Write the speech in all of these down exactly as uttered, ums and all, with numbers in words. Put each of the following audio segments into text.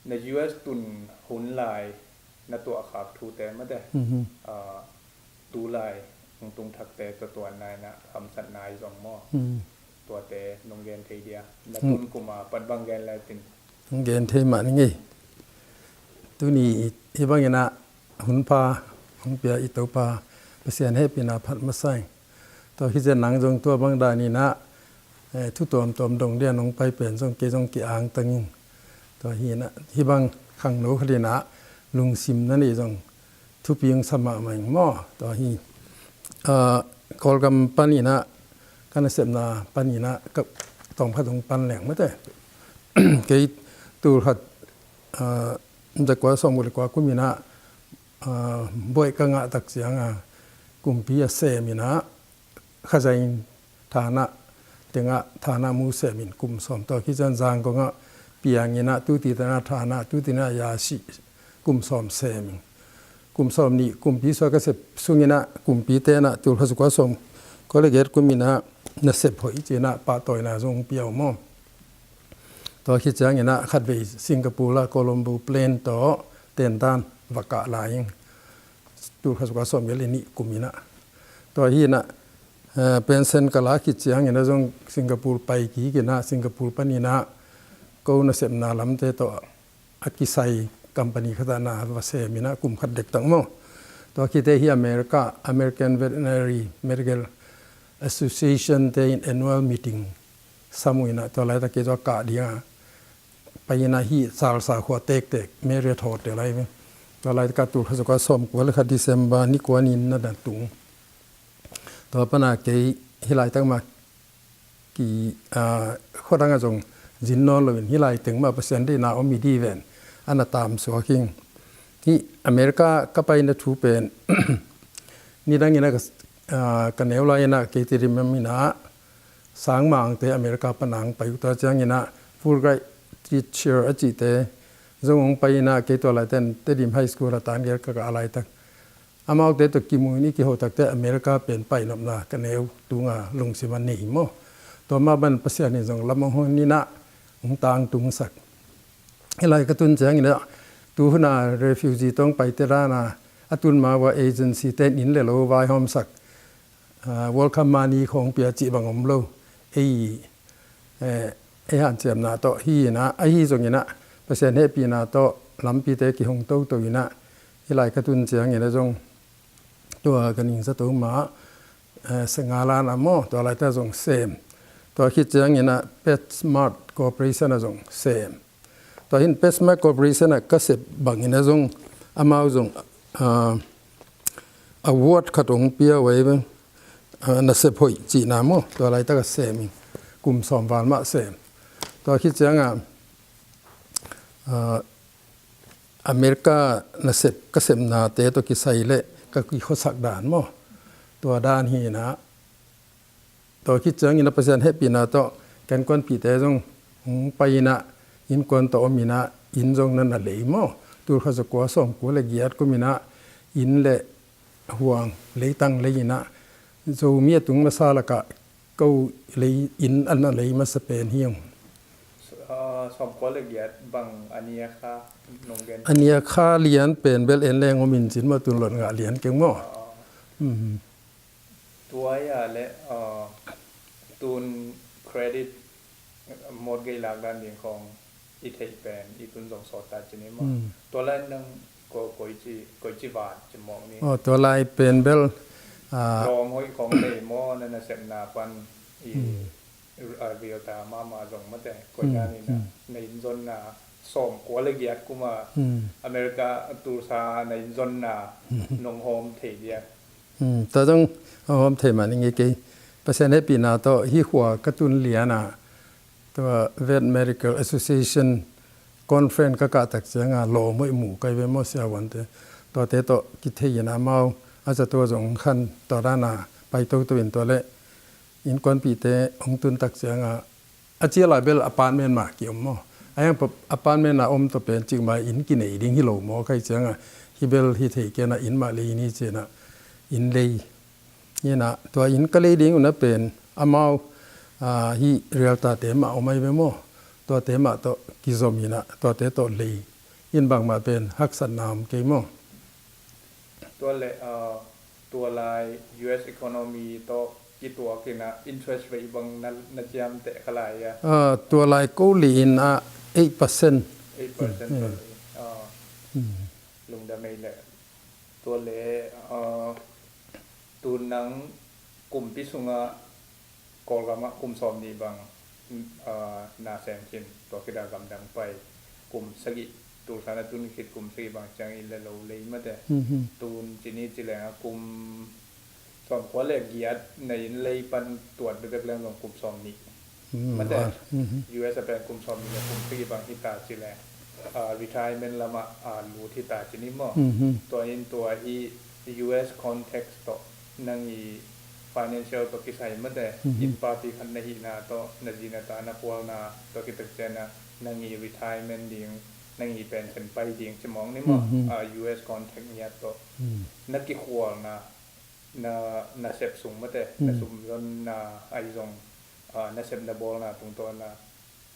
na U S tun hun lai na tuahkhak thute mate, ah, tu lai hong tung thakte tua tuanna in ah hamsatna i zong maw? Tuate nong gen thei dia? Na tun kuma pat bang gen le tin. Hong gen thei mah ni ngei. Tuni hih bangin ah hun pha hong pia i Topa Pasian hehpihna phat masa ing. Tua hi ciang nang zong tua bang danin ah, eh, thu tuamtuam dong dia nong pai pen zong kei zong ki-angtang ing. Tua hi in ah hih bang khangno khat in ah lungsim na neih zong thupi hong sa mahmah ing maw? Tua hi, ah, Kawlgam panin ah ka nasepna panin ah ka tawm khat hong pan leng mate. Kei tul khat, ah, zakua sawmguk le kua kum in ah, ah, buaih ka ngah tak ciang a kumpi a sem in ah Khazain thana tengah thana mu sem in kum sawm, tua khit ciang Zangkong ah piang in ah tuti tana thana tuti na yasi kum sawm sem in kum sawm nih kumpi suak ka sep sung in ah kumpite in ah tul khat zakua sawmkua le giat kum in ah nasep hoih ci in ah pahtawina zong pia uh maw? Tua khit ciang in ah khatvei Singapore ah Colombo plane tawh tentan va kah lai ing. Tul khat zakua sawmgiat le nih kum in ah. Tua hi in ah, eh, pension ka la khit ciang in ah zong Singapore pai kik in ah Singapore panin ah ko nasepna lamte tawh a kisai company khat ah na va sem in ah kum khat dektak maw? Tua khit teh hih America, American Veterinary Medical Association te in annual meeting sam uh in ah tua laitak kei tawh kah ding a pai in ah hih Salsa khua tektek Marriott Hotel ah hi ve. Tua laitak ah tul khat zakua sawmkua le khat December ni kua ni in na na tung. Tua pan a kei hih laitak mah ki, ah, khuadang ah zong zin nawn loin hih lai teng mah Pasian deihna om hi di ven a na tam suak ing. Hih America ka paina thu pen nidang in ah ka, ah, ka neu lai in ah kei Tedim ah Sangmangte America pan a hong pai uh, tua ciang in ah Fulbright teacher a cihte zong hong pai in ah kei tua laitakin Tedim High School ah tan gel ka kah laitak amaute tawh kimu in i kiho tak teh America pen painopna ka neu tung a lungsim a nei maw? Tua mah bang Pasian in zong lam hong hon in ah hong tangtungsak. Hih lai ka tun ciang in ah tu hun a refugee tawh hong paite dan a a tun ma uh a agency te in inn le lo vaihawmsak, ah, welcome money khawng pia cih bang om lo. Ei, eh, ei hanciamna tawh hi in ah, ahi zong in ah Pasian hehpihna tawh lampite kihong toto in ah hih lai ka tun ciang in ah zong tua ka ning zato mah, eh, Sengalan ah maw, tua laitak zong sem. Tua khit ciang in ah PetSmart Corporation ah zong sem. Tua hi in PetSmart Corporation ah ka sep bang in ah zong amau zong, ah, award khat hong pia uh ahi ve. Ah, nasep hoih cihna maw, tua laitak ah sem in kum sawm val mah sem. Tua khit ciang ah, ah, America nasep ka sepnate tawh kisai leh ka kikhuasak dan maw? Tua dan hi in ah tua khit ciang in ah Pasian hehpihna tawh ka innkuanpihte zong hong pai in ah innkuan tawh om in ah inn zong na na lei maw? Tul khat zakua sawmkua le giat kum in ah inn le huang leitang lei in ah Zomi a tung masa lakah ko lei inn a na lei masa pen hi ung. Ah, sawmkua le giat bang a nia kha nong gen? A nia kha lian pen bel en leng om in cin maw, tun lot ngah lian keng maw? Ah. Mm. Tua ia le, ah, tun credit mortgage lak dan ding khawng i theih pen i tun zong sawt ta cin hi maw? Mm. Tua lai nang ko, koici, koici vat ci mawk ni. Oh, tua lai pen bel, ah, lawm hoih khawng nei maw, na nasepna pan i, mm, ah, ril ta mahmah zong mate. Koi, mm, dan in ah, mm, na inn zonna sawmkua le giat kum a, mm, America Tulsa na inn zonna, mm, nong hawm thei dia? Hmm, tua zong a hawm thei mah ning ei kei. Pasian hehpihna tawh hih khua ka tun lian a, tua Vet Medical Association conference ka kah tak ciang a lawm hoih mu ka hi ve maw, siavuante. Tuate tawh kithei in amau a zato zong khan tua dan a pai toto in tua leh innkuanpihte hong tun tak ciang a, a cia lai bel apartment mah ki-om maw? A hiang pa apartment a om tawh pen cikmah inn kinei ding hi lo maw? Ka hih ciang a, hi bel hi thei kei in a, inn mah lei ni ci in a, inn lei. Hi in a, tua inn ka lei ding uh na pen amau, ah, hih realtor-te mah om ahi ve maw? Tuate mah tawh kizom in a, tuate tawh lei In bangmah pen haksatna om kei maw? Tua le, ah, tua lai U S economy tawh kituak in ah interest rate bang na, na ciamteh kha lai a. Ah, tua lai ko li in ah eight percent. Eight percent. Hmm. Tua le, ah, lungdam ei le. Tua le, ah, tu nang kumpi sungah Kawlgam ah kum sawm nih bang, ah, na sem khin, tua khit a gamdang pai kum sagih, tulsa na tun khit kum sagih bang ciang inn le lo lei mate. Mhm. Tun ci ni ci leng a kum sawm kua le giat na inn lei pan tuat bekbek leng zong kum sawm nih. Mm, mate, ah, mhm. U S a pen kum sawm nih le kum sagih bang hi ta ci leng, ah, retirement lamah, ah, lut hi ta ci ni maw? Mhm. Tua in tua i U S context tawh nang i financial tawh kisai mate, mhm, inn papi khat na hihna tawh, na zi na ta na khualna tawh kitek ciang a, nang i retirement ding, nang i pension pai ding ci mawk ni maw? Mhm. Ah, U S context ngiat tawh, mhm, na kikhualna, na, na sep sung mate, na, mhm, sumzonna ahi zong, ah, na sep na bawlna tungtawn a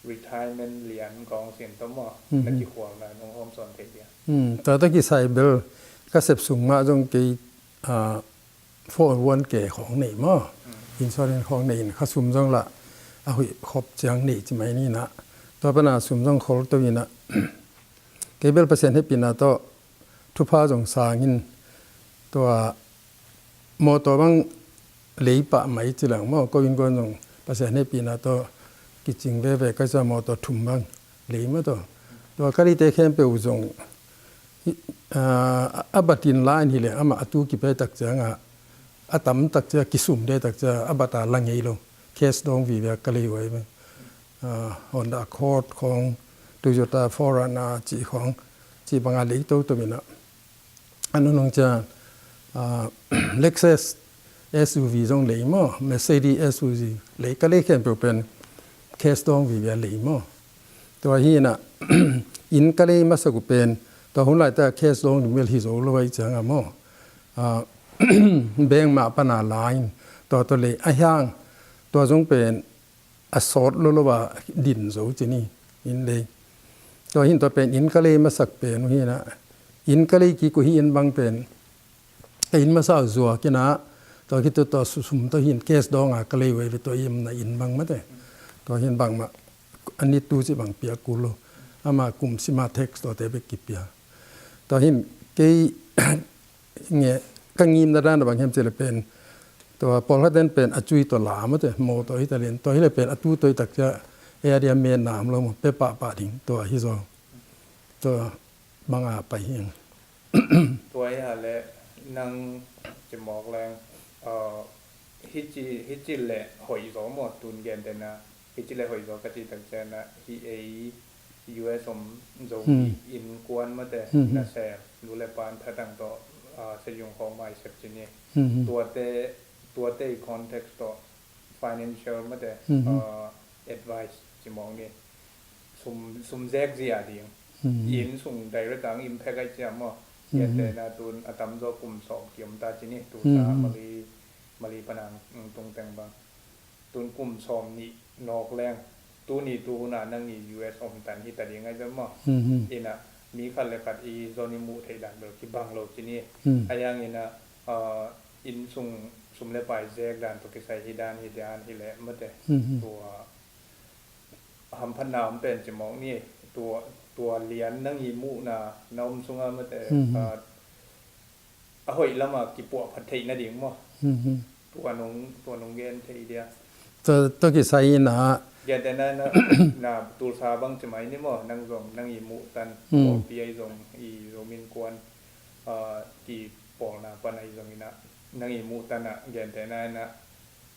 retirement lian kong sin tawh maw, na, mhm, kikhualna nong hawm sawn thei dia. Hmm, tua tawh kisai bel ka sep sung mah zong kei, ah, four oh one K khawng nei maw. Hmm. Insurance khawng nei in kha sum zong lah a huih khop ciang nei ci mai ni na. Tua pan a sum zong khol to in ah. Kei bel Pasian hehpihna tawh thupha zong sang in tua mawtaw bang lei pah mai ci leng maw, ko innkuan zong Pasian hehpihna tawh kicing veve ka ci a mawtaw thum bang lei mah tawh. Tua ka leite khempeuh zong, ah, a bat in la in hi leng amah a tu kipe tak ciang a, a tam tak ciang kisum de tak ciang a bat a la ngei lo. Cash dawng vive a ka lei uh ahi ve. Ah, Honda Accord khawng, Toyota four Runner cih khawng, cih bang a lei toto in ah. A nunung ciang, ah, Lexus S U V zong lei maw, Mercedes S U V lei, ka lei khempeuh pen cash dawng vive a lei maw. Tua hi in ah, inn ka lei masak uh pen, tua hun laitak cash dawng ding bel hi zo lo ahih ciang a maw. Ah, bank mah pan a la in, tua tawh lei a hiang, tua zong pen a sawt lolo a din zo ci ni, inn lei. Tua hi in tua pen inn ka lei masak pen uh hi in ah, inn ka lei kik uh hi in bang pen, ka inn masa uh zuak in ah, tua khit tawh tua su-, sum tawh hi in cash dawng a ka lei uh ahi ve, tua i omna inn bang mate. Tua hi in bangmah a ni tu ci bang pia kul lo. Amah kum sima tax tuate bek kipia. Tua hi in kei nge, ka ngimna dan a bang hiam cih leh pen, tua pawlkhat ten pen a cui tawh la mate, mawtaw hi ta leh, tua hi leh pen a tu tawh hi tak ciang area metna om lo maw, pe pahpah ding, tua hi zaw. Tua bang a pai hi ing. Tua hi a leh nang ci mawk leng, ah, hici, hici leh hoih zaw maw, tun gentehna ah, hici leh hoih zaw ka cih tak ciang a, hih ei U S om Zomi, hmm, innkuan mate, hmm, hmm, na sem, nu le pa in thatang tawh, ah, sayung khawng mai sep ci ni. Hmm, hmm. Tuate, tuate i context tawh financial mate, hmm, hmm, ah, advice ci mawk ni. Sum, sum zek zia ding. Hmm, hmm. Inn sung direct ang impact ai ciam maw. Hmm, hmm. Gentehna tun a tamzaw kum sawm kiom ta ci ni. Tu, hmm, sa, hmm, Mali, Mali pan ang, mm, tung teng bang. Tun kum sawm nih nawk leng, tuni tu hun a nang i U S om tan hi ta ding ai ve maw. Mhm. In ah, mi khat le khat i zon i muh theih dan bel kibang lo ci ni. Hmm. A yang in ah, ah, inn sung sum le pai zek dan tawh kisai hi dan hi dan hi leh mate. Mhm. Tua hamphatna om pen ci mawk ni. Tua, tua lian nang i muhna na om sung a mate, mhm, ah, a hoih lam a kipuahphat theih nading maw. Mhm. Tua nong, tua nong gen thei dia. Tua, tua kisai in ah. Gentehna in ah, na Tulsa bang ci mai ni maw, nang zong, nang i muh tan, hmm, pawlpi ahi zong, i Zomi innkuan, ah, kipawlna pan ahi zong in ah, nang i muh tan ah, gentehna in ah,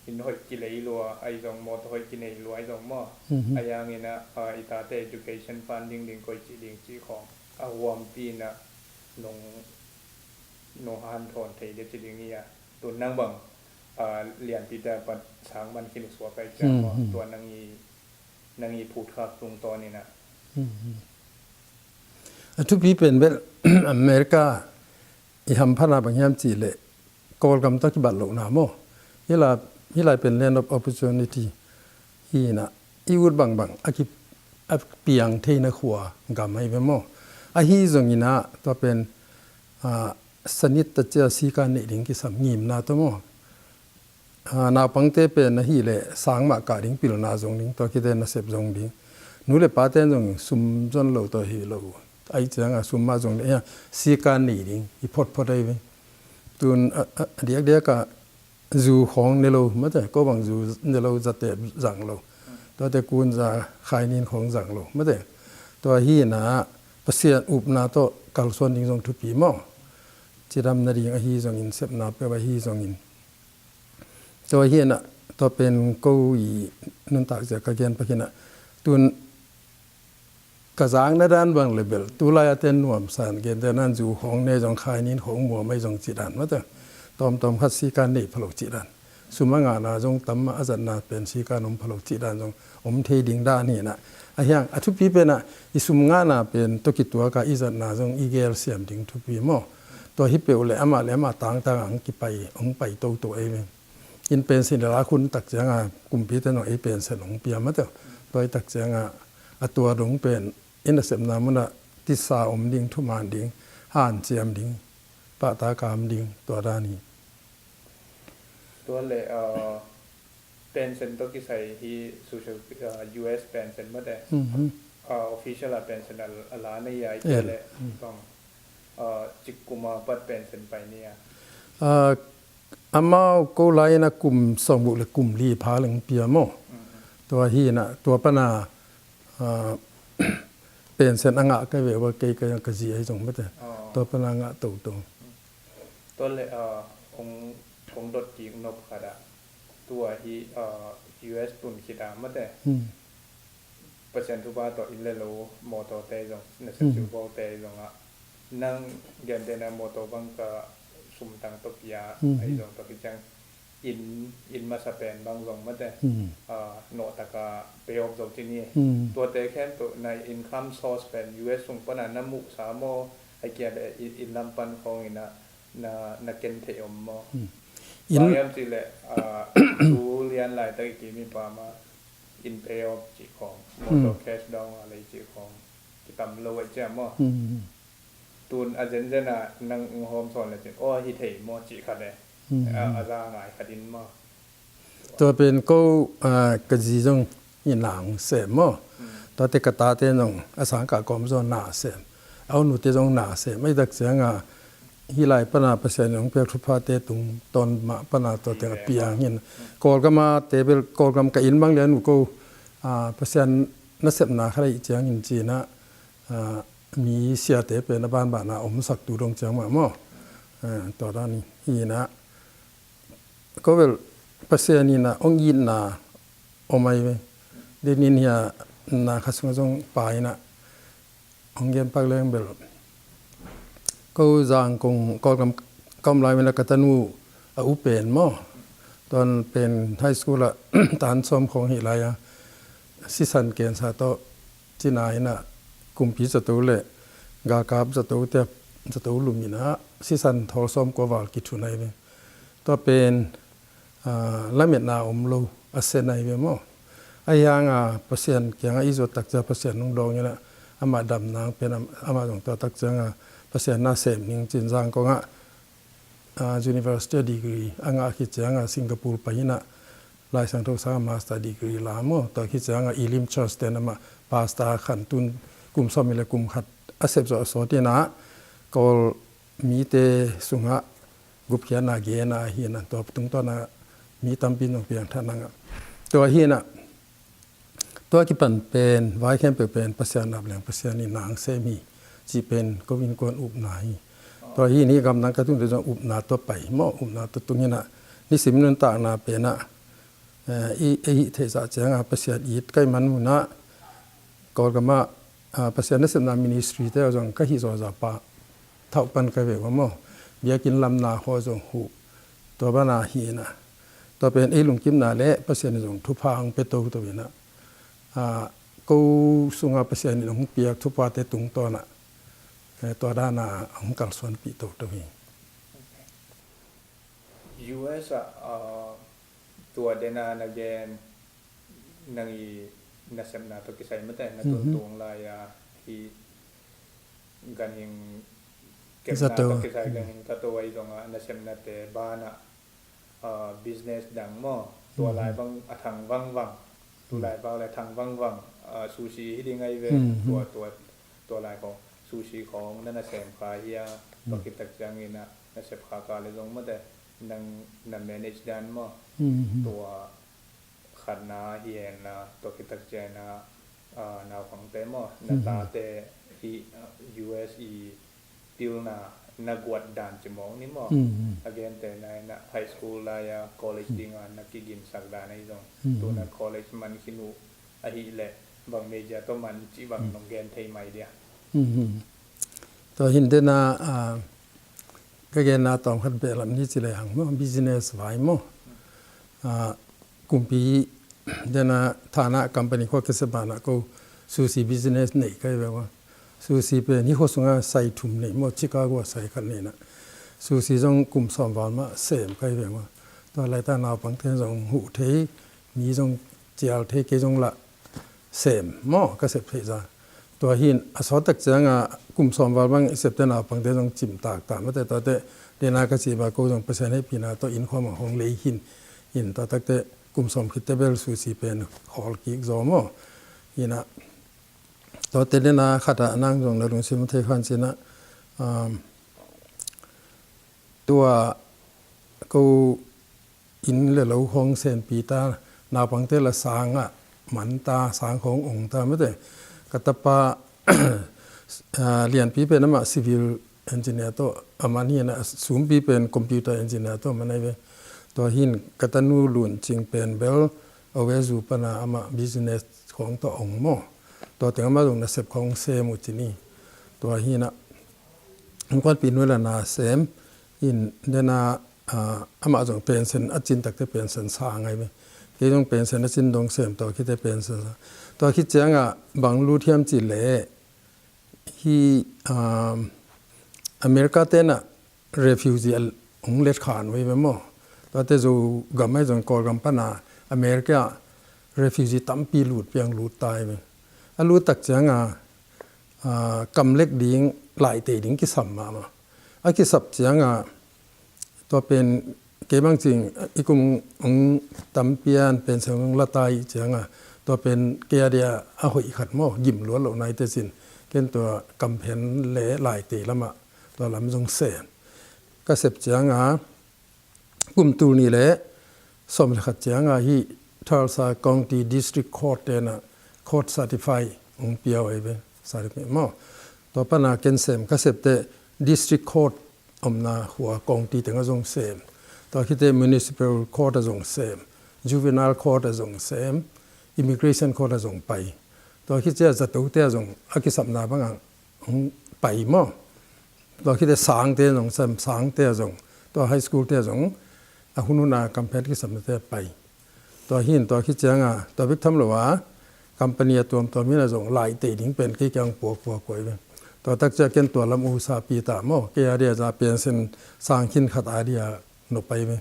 inn hoih kilei lua ahi zong, mawtaw hoih kinei lua ahi zong maw. Mhm. A yang in ah, ah, i tate education funding ding koi cih ding cih khawng a huampi in ah nong, nong hanthawn thei dia ci ding hi a. Tun nang bang, ah, lianpite a pat sang man khin uh suak ai ciang maw. Mhm. Tua nang i, nang i phutkhak tungtawn in ah. Mhm. A thupi pen bel America i hamphatna bang hiam cih leh Kawlgam tawh kibat lohna maw. Hih lai, hih lai pen land of opportunity hi in ah, i ut bangbang a ki, a piang theihna khua gam ahi ve maw. Ahi zongin ah tua pen, ah, sanit ta cia sika neih ding kisam ngimna tawh maw. Ah, naupangte pen ahih leh sang mah kah ding pilna zong ding, tua khit teh nasep zong ding. Nu le pate zong sum zon lo tawh hi lo. Ahih ciangah sum mah zong ding, ah, sika nei ding, i photphot ahi ve. Tun, ah, ah, diakdiak ah zu khawng ne lo, mate, ko bang zu ne lo, zatep zang lo. Tuate kun za khainin khawng zang lo, mate. Tua hi inah Pasian upna tawh kalsuan ding zong thupi maw. Cidam nading ahi zongin, sepna peuh ahi zongin. Tua hi inah, tua pen ko i nuntak zia ka gen pak inah. Tun ka zakna dan bang le bel, tulai a ten nuamsa in, gentehna in zu khawng ne zong khainin khawng muam ahi zong cih dan, mate. Tawmtawm khat sika nei pha lo cih dan. Sum a ngahna zong tam mah, a zatna pen sika in om pha lo cih dan zong om thei ding dan hi inah. Ahi hang, a thupi pen ah, i sum ngahna pen tawh kituak a i zatna zong i gelsiam ding thupi maw. Tua hi peuh leh amah le amah tangtang ah hong kipai, hong pai toto ei ve. In pension i lak hun tak ciangah kumpite zong ei pension hong pia, mate. Tua hi tak ciangah a tua dong pen i nasepna munah tisa om ding, thuman ding, hanciam ding, pahtakam ding, tua dan hi. Tua le, ah, pension tawh kisai hi social, ah, U S pension, mate. Mhm. Ah, official a pension a, a la na hi a, i tel leh, mm, tawng, ah, cik kum a pat pension pai ni a. Ah, amau ko lai inah kum sawmguk le kum li pha leng pia maw. Mhm. Tua hi inah, tua pana, ah, pension a ngah ka ve ua, kei ka, ka zi ahi zong, mate. Oh. Tua pana ngah toto. Tua le, ah, kong, kong dot kik nop khat ah, tua hi, ah, U S tun khit ah, mate. Hmm. Pasian thupha tawh inn le lo, mawtawte zong, nasep, hmm, siupaute zong ah, nang gentehna mawtaw bang ka sumtang tawh pia, hmm, ahi zong tawh hi ciang, inn, inn masa pen bang zong, mate. Hmm. Ah, nawhtaka pay off zo ci ni. Hmm. Tuate khempeuh na income source pen U S sung pana na muhsa maw, a kia le inn, inn lam pan khawng inah na, na ken theih om maw? Hmm. Bang hiam cih leh, ah, tu lian laitak i kim i pam ah, inn pay off cih khawng, hmm, mawtaw cash down a lei cih khawng kitam lo ahih ciang maw. Hmm. Tun a zenzen ah nang hong hawm sawn lecin, aw, hi thei maw cih khat e. Hmm. A, a za ngai khat in maw. Tua pen ko, ah, ka zi zong i na hong sem maw. Hmm. Tuate ka tate zong a sangkah kawm zong na sem. A unute zong na sem. Ahih tak ciangah hih lai pana Pasian in hong piak thuphate tungtawn mah pana tua teng a piang in. Kawlgam a te bel, Kawlgam ka inn bang lian uh ko, ah, Pasian nasepna khat ahih ciangin ci inah, ah, mi siate pen a banbana omsaktu dong ciang mah maw. Ah, tua dan hi inah. Ko bel Pasian inah hong itna om ahi ve. Denin hi a na kha sungah zong pa inah hong gen pak leng bel, ko Zangkong, Kawlgam ka om lai inah ka tanu a u pen maw. Tuan pen high school ah tan sawm khawng hi lai a, sisan cancer tawh cina inah kumpi zato le galkap zato te, zato lum inah sisan thawl sawm kua val kithun ahi ve. Tua pen, ah, lametna om lo a sen ahi ve maw. Ahi hangah Pasian kiangah i zuat tak ciang Pasian hong dawng inah amah damna pen am-, amah zong tua tak ciangah Pasian na sem ning cin Zangkong ah, ah, university degree a ngah khit ciangah Singapore pai inah Lai Siangtho sang master degree la maw. Tua khit ciangah Elim Church ten amah pastor khan tun kum sawm nih le kum khat a sep zawh a sawt inah Kawl mite sungah gupkhiatna gen a hi inah, tua tungtawn ah mi tampi in zong piangthak na ngah. Tua hi inah, tua kipan pen vai khempeuh pen Pasian ap leng Pasian in na hong sem hi cih pen ko innkuan upna hi. Tua hi in hih gamdang ka tun teh zong upna tawh pai maw, upna tawh tung inah nisim nuntakna pen ah, eh, i, i hih theih zah ciangah Pasian it ka hih man munah Kawlgam ah, ah, Pasian nasepna ministry te ah zong ka hih zawza pa thauh pan ka ve uh a maw. Biakinn lamna khawng zong huh. Tua bana hi inah, tua pen ei lungkimna le Pasian in zong thupha hong pia toto inah, ah, ko sungah Pasian in hong piak thuphate tungtawn ah, eh, tua dana hong kalsuanpih toto hi. U S ah, ah, tua dena na gen, nang i nasepna tawh kisai mate, na, mhm, tuntung lai a hi ganhing kepna zato, tawh kisai ganhing zato ahi zongah nasepnate banah, ah, business dang maw, tua lai bang a thang vangvang, tu lai bang le thang vangvang, ah, sushi hi ding ahi ve. Tua, tua, tua lai khong sushi khong na nasem kha hi a, tua khit tak ciangin ah nasep kha kha le zong mate, nang na manage dan maw, tua khatna hi henla, tua khit tak ciangin ah, ah, naupangte maw, na tate hi, ah, U S i pilna na guat dan ci mawk ni maw. A gente na, na high school lai a college dinga na kiginsak dan ahi zong, tuna college man khin uh ahih leh bang major tawh man ci bang nong gen thei mai dia. Tua hin dena, ah, ka genna tawm khat beh lam ni ci lehang maw, business vai maw. Ah, kumpi dena thana company khua kisep banah ko sushi business nei kai ve maw. Sushi pen hi khua sunga sai thum nei maw, Chicago a sai khat nei na. Sushi zong kum sawm val mah sem kai ve maw. Tua laita naupangte zong huh thei, mi zong cial thei, kei zong lah sem maw, ka sep theih za. Tua hin a sawt tak cianga kum sawm val bang i septe naupangte zong cimtak ta mate, tuate dena ka cih ba ko zong Pasian hehpihna tawh inn khua mah hong lei hin, in tua takte kum sawm khitte bel sushi pen hawl kik zaw maw. Ina tuate dena khatah nang zong na lungsim thei khan cina, um, tua ko inn le lo hong senpi ta, naupangte la sangah man ta, sang hong ong ta mate. Ka tapa, ah, lianpi pen amah civil engineer tawh a man hi na, sumpi pen computer engineer tawh a man ahi ve. Tua hin ka tanu Lun Cing pen bel a wezu pana amah business khong tawh ong maw. Tua teng amah zong nasep khong sem uh ci ni. Tua hinah hong kuanpi nuai la na sem in dena, ah, amah zong pension a cin takte pension sa ngai ve. Kei zong pension a cin dong sem, tua khite pension sa. Tua khit cianga bang lut hiam ci leh hi, ah, America tenah refugee a hong let khan uh hi ve maw. Tuate Zogam ahi zong Kawlgam pana America refugee tampi lut piang lut ta hi ve. A lut tak cianga, ah, kamlek ding, laitei ding kisam mahmah. A kisap cianga tua pen kei bang cing i kum hong tampian pension hong la ta ih cianga tua pen kei a dia a hoih khat maw, gim luat loh naite cin ken tua kamphen le laitei lamah tua lam zong sem. Ka sep cianga kum tul nih le sawm le khat cianga hi Tulsa County District Court tena court certify hong pia uh ahi ve, certificate maw. Tua pana ken sem, ka septe District Court omna hua county teng a zong sem. Tua khite Municipal Court a zong sem, Juvenile Court a zong sem, Immigration Court a zong pai. Tua khit cia zatote a zong a kisapna banga hong pai maw. Tua khite sangte zong sem, sangte a zong, tua high school te a zong a hun huna kamphet kisapnate a pai. Tua hin tua khit cianga tua bek tham lo a company a tuamtuam hina zong laitei ding pen kei kiang puakpuak kuai ve. Tua tak cia ken tua lam usapi ta maw, kei a dia za pension sang khin khat a dia nop pai ve.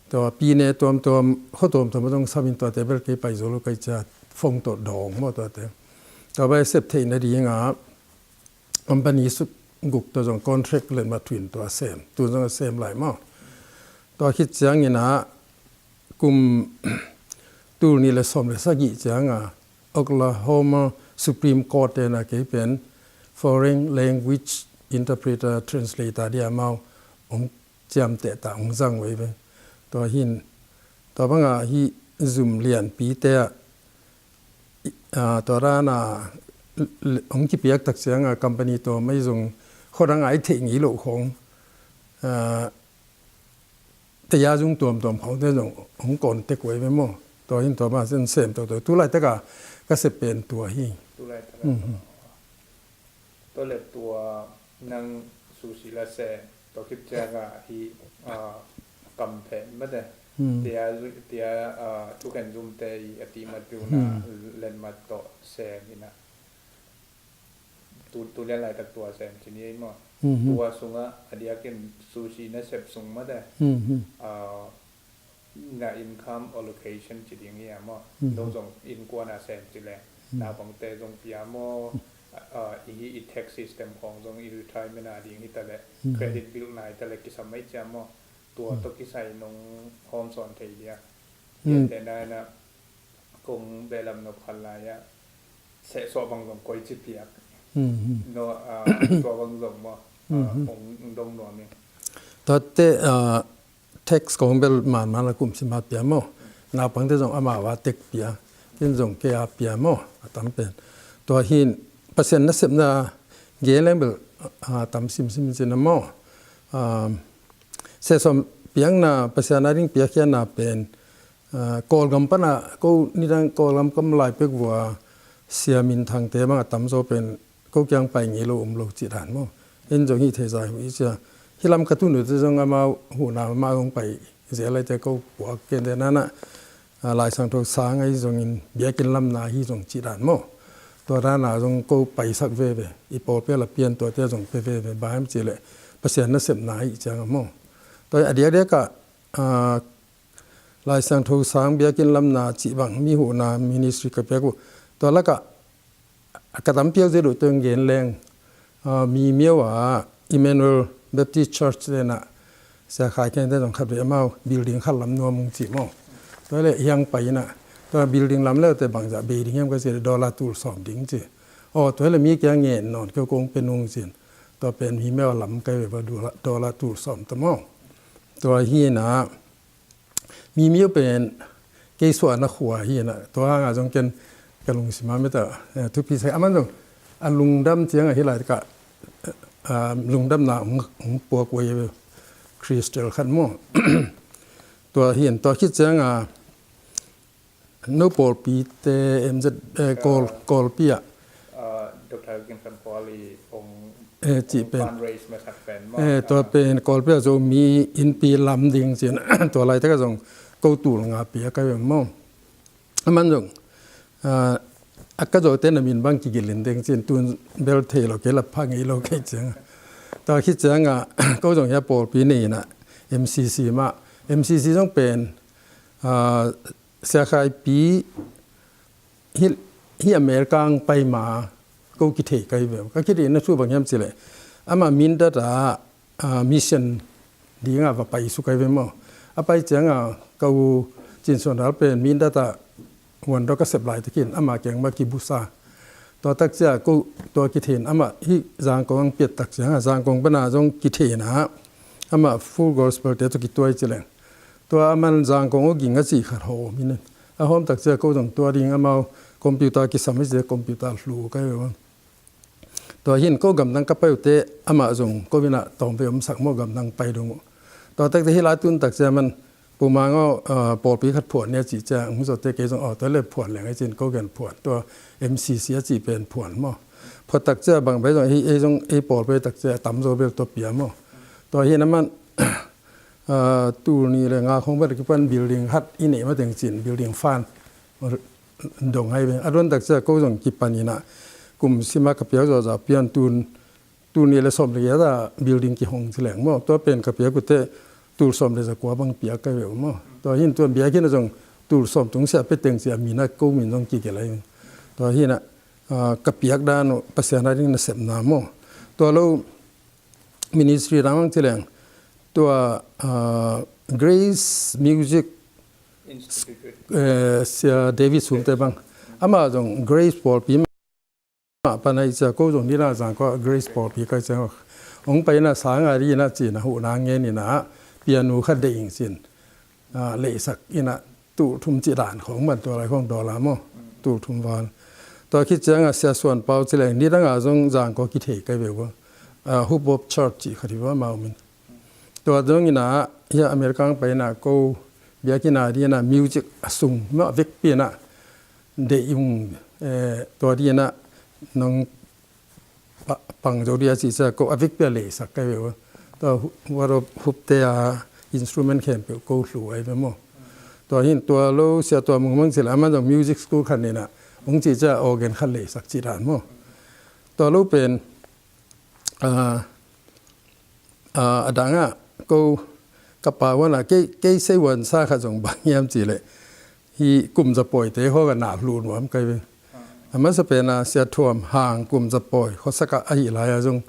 Tua pine tuamtuam, kho tuamtuam a zong samin tuate bel kei pai zo lo kai cia fong tawh dawng maw tuate. Tua bai sep theih nadinga company suk guk tua zong contract let ma thuin tua sem, tu zong a sem lai maw. Tua khit ciangina kum tul nih le sawm le sagih cianga Oklahoma Supreme Court tena kei pen foreign language interpreter, translator dia mau hong ciamteh ta hong zang uh ahi ve. Tua hin tua banga hi zum lianpite ah, ah, tua dana hong kipiak tak cianga company tua mai zong khuadang ai theih ngei loh khong, ah, teya zung tuamtuam khongte zong hong contact uh ahi ve maw. Tua hin tua ma sen sem toto tu laitaka ka sep pen tua hi. Tu laitaka. Tua le tua nang sushi la sem, tua khit cianga hi, ah, kamphen mate. Tia, tia, ah, thukhen zumte i a ti mat piuna len mat tawh sem ina. Tu, tu lian laitak tua sem ci ni ei maw. Tua sunga a diakin sushi na sep sung mate. Ah, na income allocation ci ding hi a maw. No zong innkuana sem ci le. Naupangte zong pia maw. Ah, i, i tax system khawng zong i retirement a ding hi ta leh, credit build nai ta leh kisam mai cia maw. Tua tawh kisai nong hawm sawn thei dia. Hian te na na kong belam nop khan lai a. Sehsuah bang zong koi ci piak. No, ah, tua bang zong maw. Ah, ong dong nuam ing. Tua te, ah, tax kong bel man man la kum sim a pia maw. Naupangte zong amau a tek pia. Ken zong kei a pia maw. A tam pen. Tua hin Pasian nasepna gen leng bel, ah, tam simsim cin a maw. Ah, sehsuah piakna Pasian a ding piakkhiatna pen, ah, Kawlgam pana ko nidang Kawlgam kam lai pek vua Sia Min Thangte bang a tamzaw pen ko kiang pai ngei lo um lo cih dan maw. En zong hi thei zai uh i cia. Hi lam ka tun uh te zong amau huhna amau zong pai zel lai te ko puak ken te na na, ah, Laisangtho sang ahi zongin biakinn lamna hi zong cih dan maw. Tua dana zong ko paisak veve. I pawlpi a la pian tuate zong pe veve. Bang hiam cih leh Pasian nasepna hi ciang a maw. Tua a diakdiak ah, ah, Laisangtho sang biakinn lamna cih bang mi huhna ministry ka piak uh. Tua lakah ka tampiak zet uh teng gen leng, ah, Mimiao ah Emmanuel Baptist Church te na Sia Khai Khen te zong khat vei amau building khat lam nuam ung ci maw. Tua leh hiang pai ina tua building lam leh te bangzah bei ding hiam ka ci leh dollar tul sawm ding ci. Aw, tua leh mi kiang ngen nawn keu kong pe nung cin. Tua pen Mimiao lam kai vei va dollar, dollar tul sawm ta maw. Tua hi na Mimiao pen kei suahna khua hi na, tua hanga zong ken ka lungsim a mita, eh, thupi sai. Aman zong a lungdam ciang a hi lai ka, eh, ah, lungdamna hong, hong puak uh crystal khat maw. Tua hi, tua khit ciang a no pawlpi te M Z, eh, Kawl, Kawlpi ah. Ah, Doctor Kin Khan Kual i hong, eh, cih pen. Fundraise masak pen maw. Eh, tua pen Kawlpi ah Zomi innpi lam ding cin. Tua laitak ah zong ko tul nga pia ka hi maw. Aman zong, ah, a ka zawte na min bang kigilh in ding cin tun bel thei lo kei la pha ngei lo kei ciang. Tua khit ciang a ko zong hia pawlpi nei na M C C mah. M C C zong pen, ah, Sia Khai Pi hi, hi America ang pai ma ko kithei kai ve. Ka kithei na thu bang hiam ci leh. Ama Mindat a, ah, mission ding a va pai su kai ve maw. A pai ciang a ka u Cin Suan Dal pen Mindat a huan dawk a sep lai takin ama kiang ma kibusa. Tua tak cia ko tua kithei in ama hi Zangkong ang piat tak ciang a Zangkong pana zong kithei na ama Full Gospel te tua kituai ci leng. Tua aman Zangkong aw ging a cih khat hawm in a hawm tak cia ko zong tua ding amau computer kisam hi cia computer hlu kai ve bang. Tua hin ko gamdang ka pai uh te amah zong ko ina tawm ve omsak maw gamdang pai dong uh. Tua takte hi lai tun tak cia man pumang aw, ah, pawlpi khat phuan nia cih cia hong zawte kei zong aw tua le phuan leng a cin ko gen phuan tua M C C a cih pen phuan maw. Phuat tak cia bang bai zong hi ei zong ei pawlpi tak cia tam zo bel tua pia maw. Tua hin aman ah, tul nih le nga khong vat kipan building hat i neih mateng cin building fan dong hai ve. A duan tak cia ko zong kipan ina kum sima ka piak zawza pian tun tul nih le sawm le giat a building kihong ci leng maw. Tua pen ka piak ute tul sawm le za kua bang piak ka ve maw. Tua hin tuan biakinn a zong tul sawm tung sia pe teng cia mina ko min zong kigelh hai ve. Tua hin a, ah, ka piak dan uh Pasian a ding nasepna maw. Tua lo ministry dang mang ci leng tua, ah, Grace Music Institute, eh, sia David Sum te bang ama zong Grace pawlpi mah pan a i cia ko zong ni la zang ko Grace pawlpi kai ciang hong pai na sang a ri na ci na hu na ngen ina pianu khat de ing cin. Ah, leisak ina tul thum ci dan khong man tua lai khong dollar maw tul thum val. Tua khit ciang a sia Suan Pau ci leng ni dang a zong zang ko kithei kai ve ua. Ah, Hub Bob Church ci khat hi va mau min. Tua zong ina hia America ang pai na ko biakinn a di na music a sung ma vek pi na de yung, eh, tua di na nong pa-, pang zo dia ci cia ko a vik pia leisak kai ve ua. Tua hu-, huat aw hup te a instrument khempeuh ko hlu ai ve maw. Tua hin tua lo sia tua mung mang ci la aman zong music school khat nei na hong ci cia organ khat leisak ci dan maw. Tua lo pen, ah, ah, a dang a ko ka pa huan a kei, kei sei huan sa khat zong bang hiam ci leh hi kum za pawi te hawk a na hlu nuam kai ve. A masa pen a Sia Thuam Hang kum zapawi khuasak ah ahi lai-a zong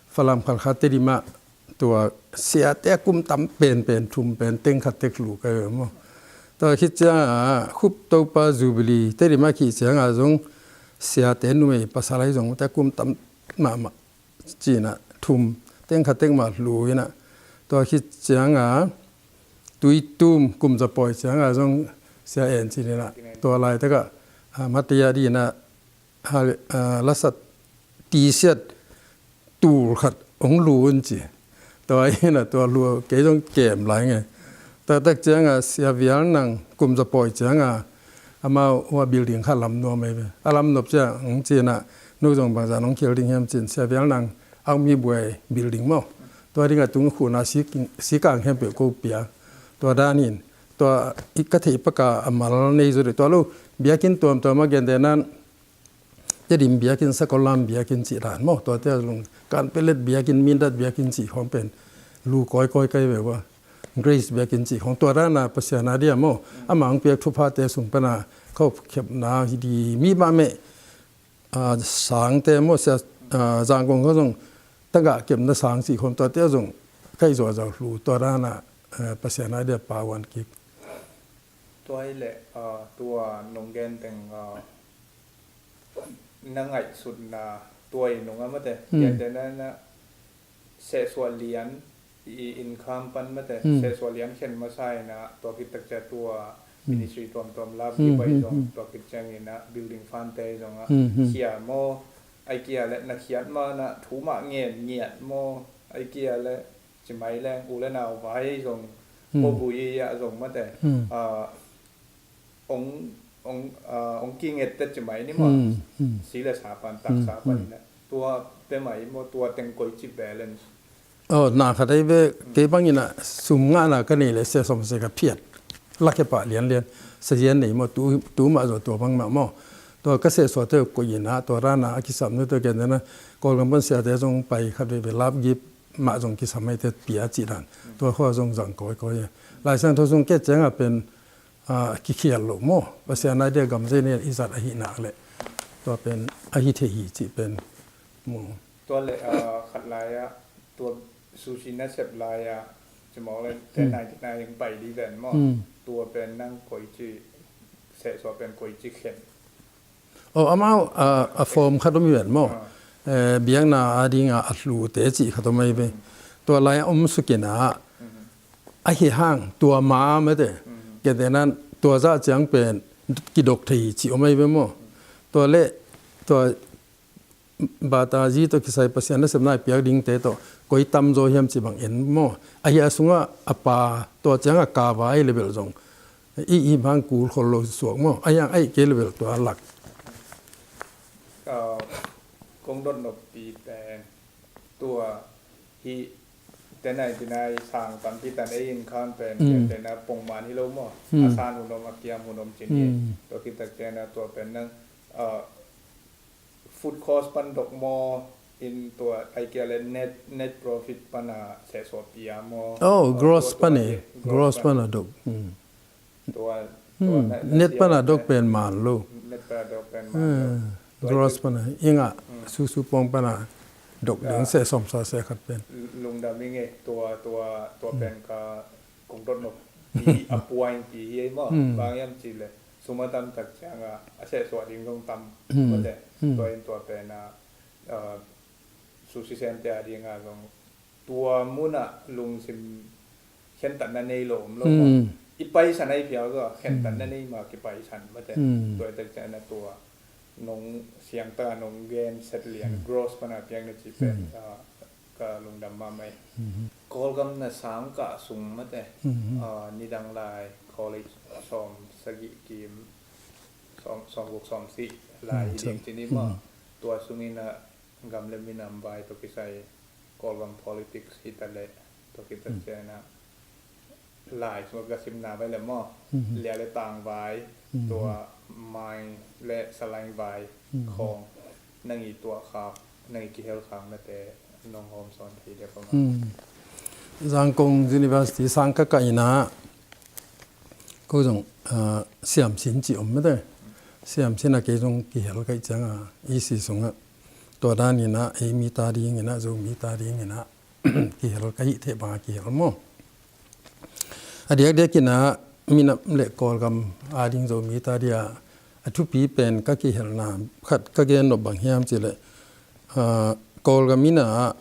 Falam Khalkha Tedim ah tua siate a kum tam penpen thum pen teng khat tek hlu ka hi ve maw. Tua khit ciangah Khup Topa Jubilee Tedim ah khih ciangah zong siate numei pasal ahi zong te a kum tam mahmah ci-in ah thum teng khat tek mah hlu in ah tua khit ciangah Tuitum kum zapawi ciangah zong Sia En Cin in ah tua laitakah a Mataya di in ah ha, a, lasat tisiat tul khat hong lu un ci. Tua in ah tua lu kei zong kem lai nge. Taktak ciangah Sia Vial Nang kum zapawi ciangah amau ua building khat lam nuam ei ve. A lam nop ciang hong ci in ah nu zong bangzah hong khel ding hiam ci-in Sia Vial Nang Army buai building maw. Tua dingah tung khuna sik, sikang khempeuh ko pia. Tua dan in tua i ka theih paka a mal nei zaw dih tua lo biakinn tuamtuam a gentehna Tedim biakinn, Sakollam biakinn cih dan maw, tuate a zong Kanpelet biakinn, Mindat biakinn cih khawng pen lu kawikawi ka hi ve ua. Grace biakinn cih khawng tua dan a Pasian a dia maw, amah hong piak thuphate sung pana khop khepna hi di mi mahmeh, a, sangte maw, sia, a, Zangkong khawng zong tagah kepna sang cih khawng tuate a zong ka hi zuahzuah hlu tua dan a, a, Pasian a dia pauan kik. Tua hi leh, a, tua nong gen teng, a, na ngaihsutna tua i nung a mate, gentehna na sehsuah lian i inkham pan mate, sehsuah lian khen masa in ah tua khit tak ciang tua ministry tuamtuam lap i pai zong tua khit ciangin ah building fund te zong ah sia maw, ai kia le na khiat ma na thu mah ngen ngiat maw, ai kia le ci mai leng u le nau vai zong ko bu i a zong mate, a, ong, ong, a, ong kinget te ci mai ni maw. Si le sa pan, tak sa pan ina. Tua pe mai maw, tua teng koi ci balance. Oh, na khat ei ve, kei bang ina sum ngahna ka nei le sia som se ka phiat. Lak he pah lianlian. Sa zian nei maw, tu, tu mah zaw tua bang mah maw. Tua ka sehsuah te koi ina, tua rana a kisam nu te ken na. Kawlgam pan siate zong pai khat ve ve lap gip mah zong kisam ei te pia ci dan. Tua khua zong zang kawikawi. Lai Siangtho zong ke ciang a pen a, kikhial lo maw. Pasian a dia gamzei nen i zat ahi nak leh. Tua pen ahi thei hi cih pen maw. Tua le, a, khat lai a, tua sushi na sep lai a, ci maw le, ten ninety nine pai di ven maw. Tua pen nang koi ci, sehsuah pen koi ci khen. Oh, amau, a, a form khat om hi ven maw. Eh, biakna a dinga a hlute cih khat om ahi ve. Tua lai a om sukin a, a hi hang, tua ma mete. Gentehna tua zah ciang pen kidok thei cih om ahi ve maw. Tua le, tua bata zi tawh kisai Pasian nasepna i piak dingte tawh koi tamzaw hiam cih bang en maw. A hi a sungah a pa, tua ciangah kava ahi le bel zong i, i hang kul khol lo suak maw. A hiang aih kei le bel tua lak. Ka kong dot noppi pen tua hi, ten ninety nine sang tampi tan ei in khan pen, mm, ken tena pongman hi lo maw. Mm. A san hun om, a kiam hun om cin hi. Mm. Tua khit tak tena tua pen nang, ah, food cost pan dok maw, in tua ai kia le net, net profit pana sehsuah pia maw. Oh, gross pan e. Gross pan a dok. Hmm. Tua, hmm, tua net pana dok pen man lo. Net pana dok pen man lo. Gross pana inga susu pong pana dok ding seh som sa seh khat pen. Lungdam inge tua, tua, tua pen ka kong dot nop hi a puain ki hi ei maw. Hmm. Bang yam ci le sum a tam tak cianga a sehsuah ding zong tam mate. Hmm. Tua in tua pen a, a, sushi semte a dinga zong tua muna lungsim khentatna nei lo om lo maw. Hmm. I paisan a i piau zong khentatna nei ma kipaisan mate. Hmm. Tua i tak ciana tua nong siangtaka nong gen set lian gross pana piakna ci pen, hmm, a, ka lungdam mahmah hi. Mhm. Kawlgam na sang kah sung mate, mhm, ah, nidang lai college sawm sagih kim, sawm, sawm guk sawm sih lai, mhm, hi ding ci ni maw. Mhm. Tua sungin a gam le minam vai tawh kisai Kawlgam politics hi ta leh tua khit tak ciangin a lai sung ka simna vai le maw. Mhm. Lia le tang vai, mhm, tua mai le salaing vai, mhm, khawng nang i tuah khak, nang i kihel khaknate nong hawm sawn thei dia pama. Hmm. Zangkong University sang ka kah ina ko zong, ah, siamsin ci om mete. siam sinah kei zong kihel ka hih ciangah, E C sungah tua daninah ei mi ta dinginah, Zomi ta dinginah kihel ka hih theih bangah kihel maw. A diakdiakinah minam le Kawlgam ading Zomi ta dia a thupi pen ka kihelna khat ka gen nop bang hiam cihleh, ah, Kawlgam innah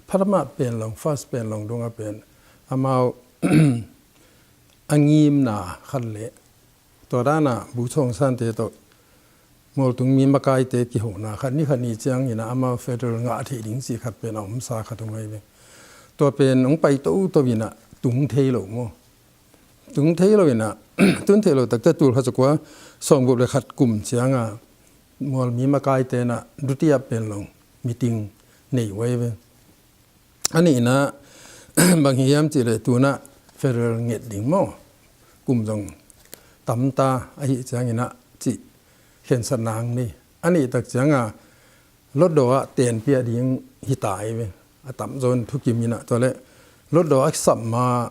phatamah pen long, first pen long dungah pen amau a ngimna khat le tua danah Bu Chawng Sante tawh mualtung mi makaite kihona khat, ni khat ni cianginah amau federal ngah theih ding cih khat pen a omsa khat om ahi ve. Tua pen hong pai toto inah tung thei lo maw. Tung thei lo inah, tung thei lo takte tul khat zakua sawmguk le khat kum cianga mualmi makaite inah dutia pen long meeting nei uh ahi ve. A nihna bang hiam cihleh tunah federal nget ding maw, kum zong tamta ahi cianginah cih khensatna ang nei. A nih tak cianga lotdaw ah tenpiah ding hita ahi ve. A tamzaw in thukim inah tua le lotdaw a sap ma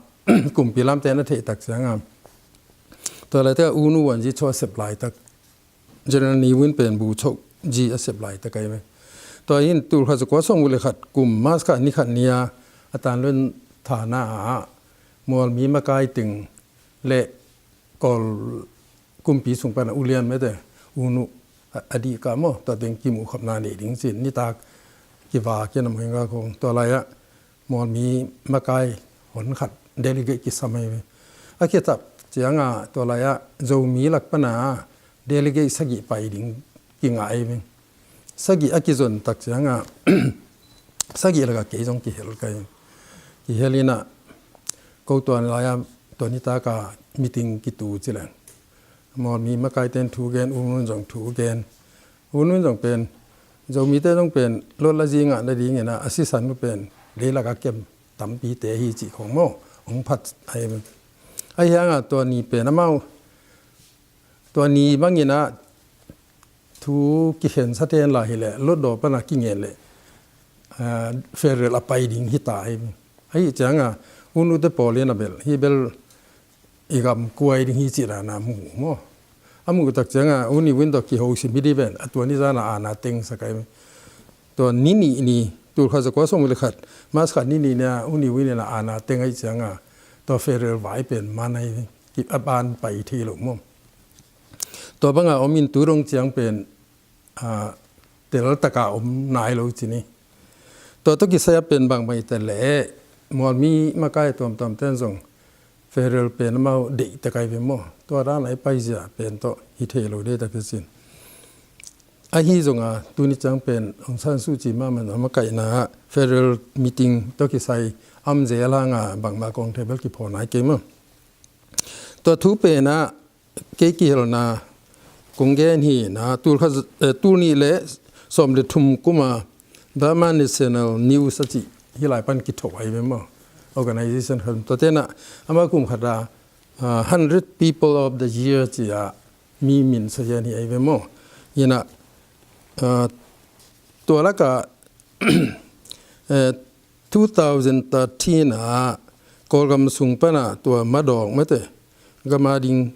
kumpi lamte na theih tak cianga tua laitak a unu wanzi chua sep laitak General Niwin pen bu chok ji a sep laitak ahi ve. Tua in tul khat zakua sawmguk le khat kum March kha ni khat nia a tanlun thana ah mualmi makai teng le Kawl kumpi sung pana ulian mete unu a dih ka maw, tua teng kimuh khopna nei ding cin nitak kiva kian a muhinga khong tua lai-ah mualmi makai hon khat delegate kisam ahi ve. A khitap cianga tua lai-ah Zomi lak pana delegate sagih pai ding kingah ahi ve. Sagih a kizon tak cianga sagih lakah kei zong kihel kai. Kihel inah ko tua lai-ah tua nitaka meeting kitu cileng mualmi makaiten thu gen, unun zong thu gen. Unun zong pen Zomite zong pen lotla zingah na dinginah a sisan uh pen leilaka kem tampite hi cih khong maw hong phat ahi. Ahi hanga tua ni pen amau tua ni banginah thu kikhen saten la hileh lotdaw pana kingen leh federal a pai ding hita ahi. Ahi cianga unute pawl in a bel hi bel i gam kuai ding hi cih dana mu maw. A muh tak cianga uni win tawh kiho sim hi di ven a tua ni zana ana teng sakai. Tua ni nih ni tul khat zakua sawm le khat March khat ni nih nia uni win ina ana teng ahi cianga tua federal vai pen man ahi a ban pai thei lo maw. Tua banga om in tu dong ciang pen teltaka om nai lo cini. Tua tawh kisai a pen bangbang i tel leh mualmi makai tuamtuam ten zong federal pen amau deih takai ve maw. Tua dan a i paizia pen tawh hi thei lo dei tak hi cin. Ahi zonga tuni ciang pen Aung San Suu Kyi mahmah a makaihna federal meeting tawh kisai am zel hanga bangmah kong thei bel kiphaw nai kei maw. Tua thu penah kei kihelna kong gen hi na tul kha, eh, tul nih le sawm le thum kuma Burma National News a cih hi lai pan kitho ahi ve maw. Organization khat tua tenah ama kum khata ah, hundred people of the year cia mi min sa hian hi ahi ve maw. Inah ah, tua laka eh, two thousand thirteen ah Kawlgam sung pana tua madawk mate gama ding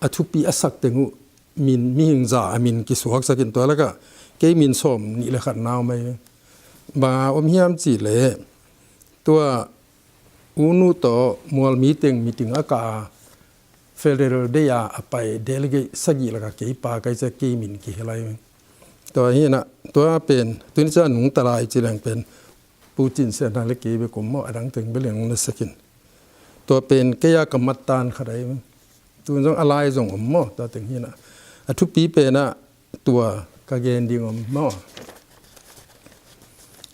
a thupi a sak teng uh min mihing za a min kisuaksakin tua laka kei min sawm nih le khat nau mai banga om hiam cih leh tua unu tawh mualmi teng meeting a ka a federal day a a pai delegate sagih laka kei pa kai cia kei min kihelai. Tua hinah tua pen tuni cia nungta lai ci leng pen Putin siatna le kei bek om maw a dang teng bel in hong na sakin. Tua pen kei a ka mattan khat ahi. Tun zong a lai zong om maw tua teng hinah a thupi penah tua ka gen ding om maw.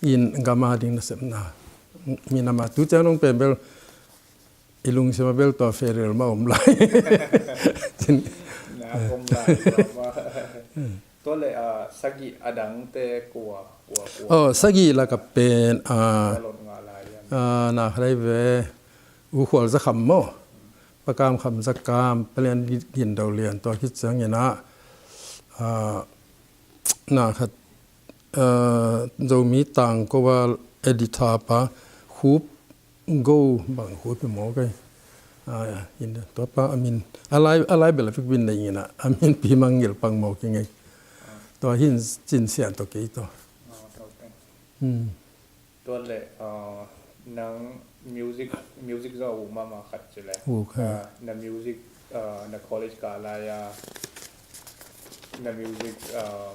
In gama ding nasepna minama tu ciang nong pen bel i lungsima bel tua federal ma om lai. Na om lai ma. Tua le a sagih a dangte kua kua kua. Oh, sagih laka pen a na khalai ve u khual za kham maw. Pakam kham za kam palian gin do lian tua khit cianginah na khat Zomi tangkoval editor pa Khup Go bang Khup i maw kei. Ah, ya, in tua pa a min a lai a lai bel a fik bin nei ngina a min pi mang ngil pang mo ki ngei. Tua hin cin sian to kei to. Hmm. Tua le, ah, nang music, music zong a uk mahmah khat ci le. Uk, ha. Ah, na music, ah, na college kah lai a, na music, ah,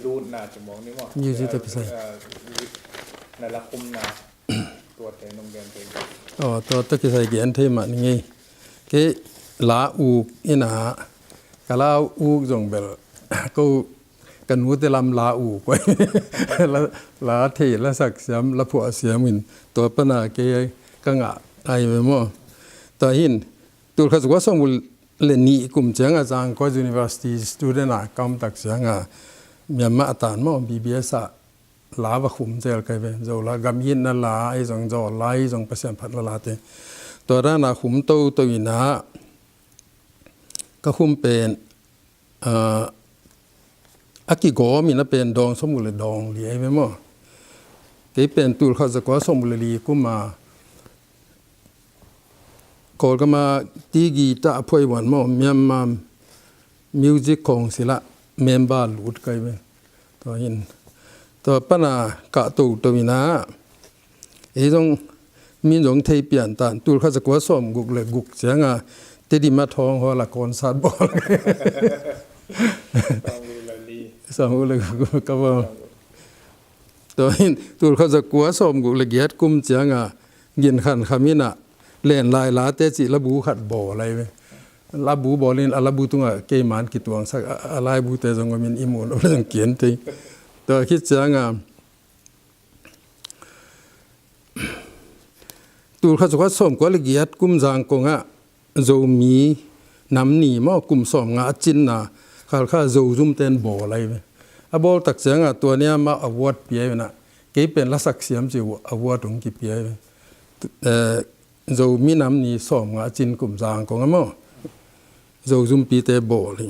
lutna ci mawk ni maw? Music tawh kisai. Ah, music na la khumna, tuate nong gen thei. Oh, tua tawh kisai gen thei mah ni ngei. Kei la uk ina, ka la uk zong bel ko ka nute lam la uk koi. La, la thei, la sak siam, la phuah siam in tua pana kei ka ngah ai ve maw. Tua hin, tul khat za kua sawm le nih kum ciang a Zangkong University student a ka om tak ciang a Myanmar a tan maw, B B S a la va khum zel kai ve. Zo la, gam itna la, ei zong zawl la, ei zong Pasian phatna late. Tua dan a khum toto ina ka khum pen, ah, a kigawm in a pen dawng sawmguk le dawng li ai ve maw. Kei pen tul khat za kua sawmguk le li kum a Kawlgam a ti guitar a phuai wan maw, Myanmar Music Council a member lut kai ve. Tua hin, tua pana kah toto ina ei zong min zong thei pian tan, tul khat za kua sawmguk le guk ciang a Tedim a Thawng Hall a concert bawl. Sawmguk le guk ka bawl. Tua hin, tul khat za kua sawmguk le giat kum ciang a Gin Khan Kham ina Len Lai Late cih labu khat bawl ai ve. Labu bawl in a labu tungah keiman kituangsak a, a laibute zong om in i muh lo le zong kian thei. Tua khit ciang a tul khat za kua sawmkua le giat kum Zangkong ah Zomi nam ni maw, kum sawmnga a cinna Khalkha Zozum ten bawl ai ve. A bawl tak ciang a tua ni a amau award pia ai ve na. Kei pen lasak siam ci award hong kipia ai ve. Eh, Zomi nam ni sawmnga a cin kum Zangkong ah maw, Zozum pite bawl hi.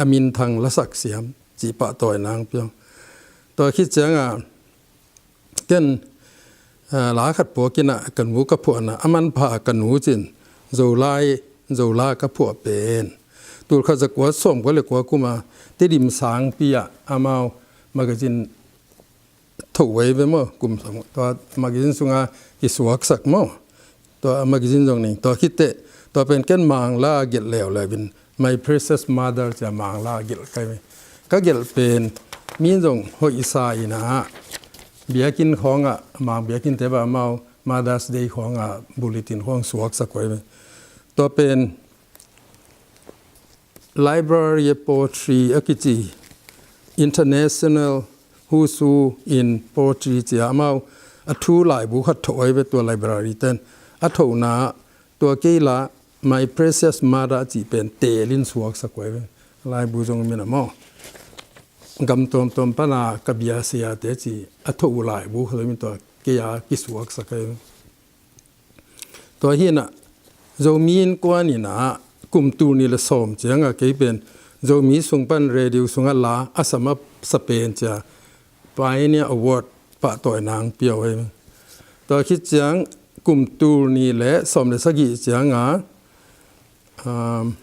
A minthang lasak siam cih pahtawi nang pia. Tua khit ciang a ken, ah, la khat puak ina ka nu ka phuahna a manpha ka nu cin Zolai, Zola ka phuah pen tul khat za kua sawmkua le kua kum a Tedim Sangpi ah amau magazine tho ai ve maw, kum sawm. Tua magazine sunga kisuaksak maw. Tua magazine zong ning, tua khit teh, tua pen ken Mangla gelh leuleu in My Precious Mother ci a Mangla gelh kai ve. Ka gelh pen min zong hoih sa ina, biakinn khawng ah, Mang biakinnte bang amau Mother's Day khawng ah bulletin khawng suaksak ai ve. Tua pen Library of Poetry a kici, International Who's Who in Poetry ci a amau a thu laibu khat tho ai ve, tua library ten. A thona tua kei la My Precious Mother cih pen teelin suaksak ai ve. Laibu zong min a maw, gam tuamtuam pana ka biasia te ci a tho laibu khat min tua kei a kisuaksak ai ve. Tua hi ina, Zomi Innkuan ina kum tul nih le sawm ciang a kei pen Zomi sung pan radio sungah la a sam a sa pen ci a Pioneer Award pahtawi nang pia ai. Tua khit ciang kum tul nih le sawm le sagih ciang a, um,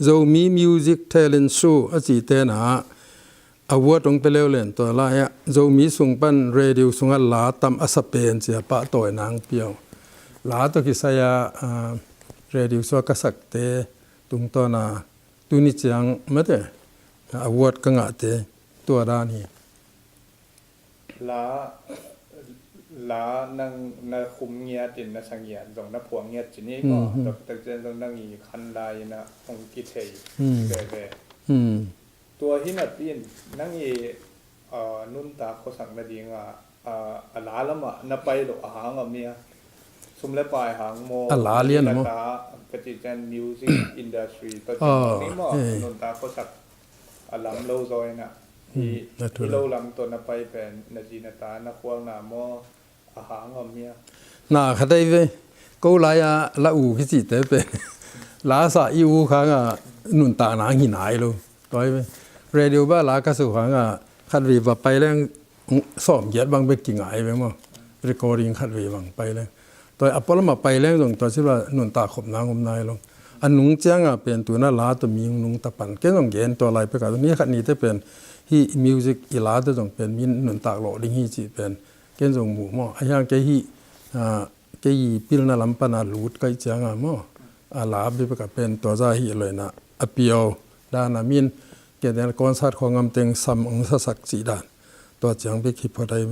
Zomi Music Talent Show a cih te na award hong pia leuleu in tua lai ah Zomi sung pan radio sungah la tam a sa pen ci a pahtawi nang pia. La tawh kisai a, ah, radio show ka sakte tungtawn a tuni ciang mate award ka ngahte tua dan hi. La, la nang na khum ngiat in na sa ngiat zong na phuah ngiat ci ni maw. Tua tak ciang zong nang i khan lai ina hong kithei veve. Tua hi napi in nang i, ah, nuntak khuasak nading a, ah, a la lamah na pai loh a hang om hia? Sum le pai hang maw? A la lian maw? Ka cih ciang music industry tawh ci ni maw? Nuntak khuasak a lam lo zaw ina. Hi lo lam tawh na pai pen na zi na ta na khualna maw? A hang om hia? Na khat ai ve. Ko lai a la u kicite pen la sa i u khang a nuntak nang hi nai lo. Tua ai ve. Radio bang la ka su khang a khat vei va pai leng sawm giat bang bek kingai ve maw. Recording khat vei bang pai leng. Tua a pualam a pai leng zong tua sila nuntak khop nang om nai lo. A nung cianga pen tuna la tawh mi nung tapan. Ken zong gen tua lai peka ni khat nite pen hih music i la tawh zong pen mi nuntak lawh ding hi cih pen ken zong mu maw. A hiang kei hih, ah, kei i pilna lam pana lut kai cianga maw. A la bia peka pen tua za hih loina a piau dana min ken den concert khong am teng sam ong sasak cih dan. Tua ciang bik hi phot ai.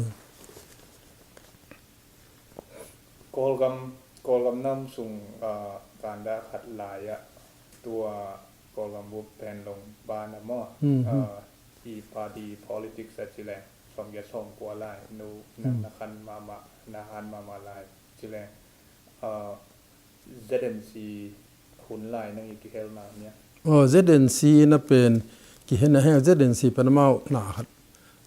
Kawlgam, Kawlgam nam sung, ah, kanda khat lai-ah tua Kawlgam bup pen long bana maw? Mhm. Ah, i party politics a ci leng sawmgiat sawmkua lai nu nang na khan mahmah, na han mahmah lai ci leng, ah, Z N C hun lai nang i kihelna nia? Oh, Z N C na pen kihelna he Z N C pen amau na khat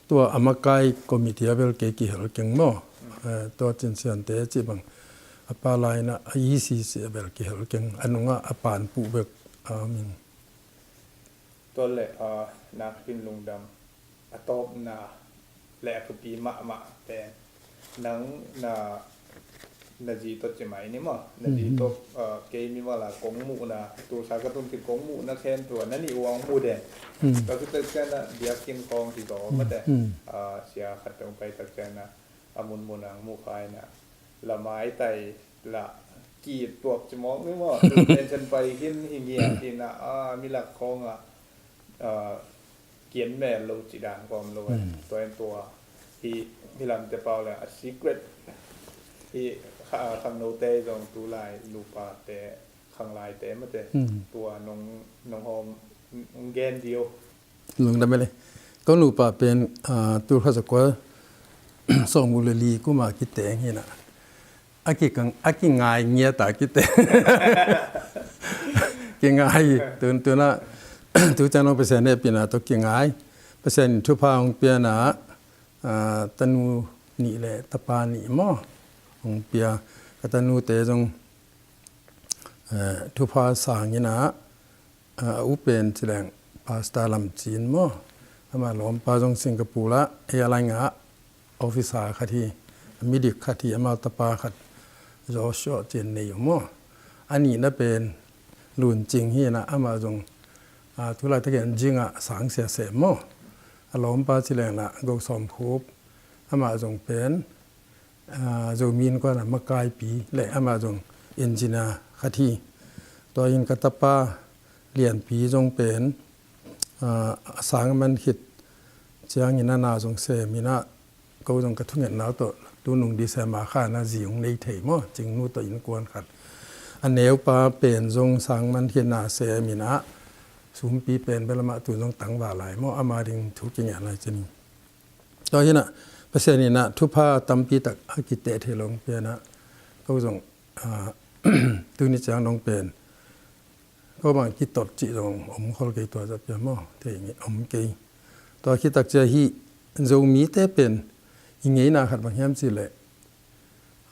tua a makai committee a bel kei kihel keng maw? Eh, tua Cin Siante cih bang a pa laina a E C C a bel kihel keng a nunga a panpuh bek a min. Tua le, ah, nak hin lungdam a tawpna le a thupi mahmah pen nang na, na zi tawh ci mai ni maw? Na zi tawh, ah, kei mimal a kong muhna, tulsa ka tun khin kong muhna khen tua na nih uang mu den. Ka khutak ciana biakinn khawng hi zaw mate. Ah, sia khat teng pai tak ciana a munmun ang mu khaina la maitai la ki tuak ci mawk ni maw? Pension pai khin hi ngiat hi na, ah, milak khawnga, ah, kian mel lo ci dan kawm lo eh. Tua in tua hi, hi lamte pau le a secret hi, kha-, khangnote zong tulai nupate khanglaite mate tua nong, nong hawm, nong gen dio. Lungdam e le. Ko nupa pen, ah, tulkhat zakua sawmguk le li kuma kiteng hina. A kikang, a kingai ngiat a kite. Kingai, tun, tuna, tu ciang nong Pasian hehpihna tawh kingai. Pasian in thupha hong piana, ah, tanu nih le tapa nih maw. Hong pia, ka tanute zong, eh, thupha sangina, ah, a u pen ci leng Pastor Lam Cin maw. Ama lawmpa zong Singapore ah airline ah officer khat hi, a midik khat hi, ama tapa khat Joshua Cin nei uh maw. A nihna pen Lun Cing hi na ama zong, ah, tulai takin jing ah sang sia seh maw. A lawmpa ci leng na Go Sawm Khup, ama zong pen, ah, Zomi Innkuan a makaipi le ama zong engineer khat hi. Tua in ka tapa Lianpi zong pen, ah, a sang a man khit ciangin a na zong sem in ah ko zong ka thungetna uh tawh tunung December kha na zi hong nei thei maw, Cingnu tawh innkuan khat. A neupa pen zong sang man khit na sem in ah sumpi pen bel amah tun zong tangval lai maw, ama ding thu kinget lai cin hi. Tua hi na Pasian in ah thupha tampi tak a kiteh thei lo hong pia na ko zong, ah, tuni ciang dong pen ko bang kitot cih zong om khol kei tua zat pia maw, thei nge om kei. Tua khit tak cia hi Zomite pen i ngeina khat bang hiam cih leh,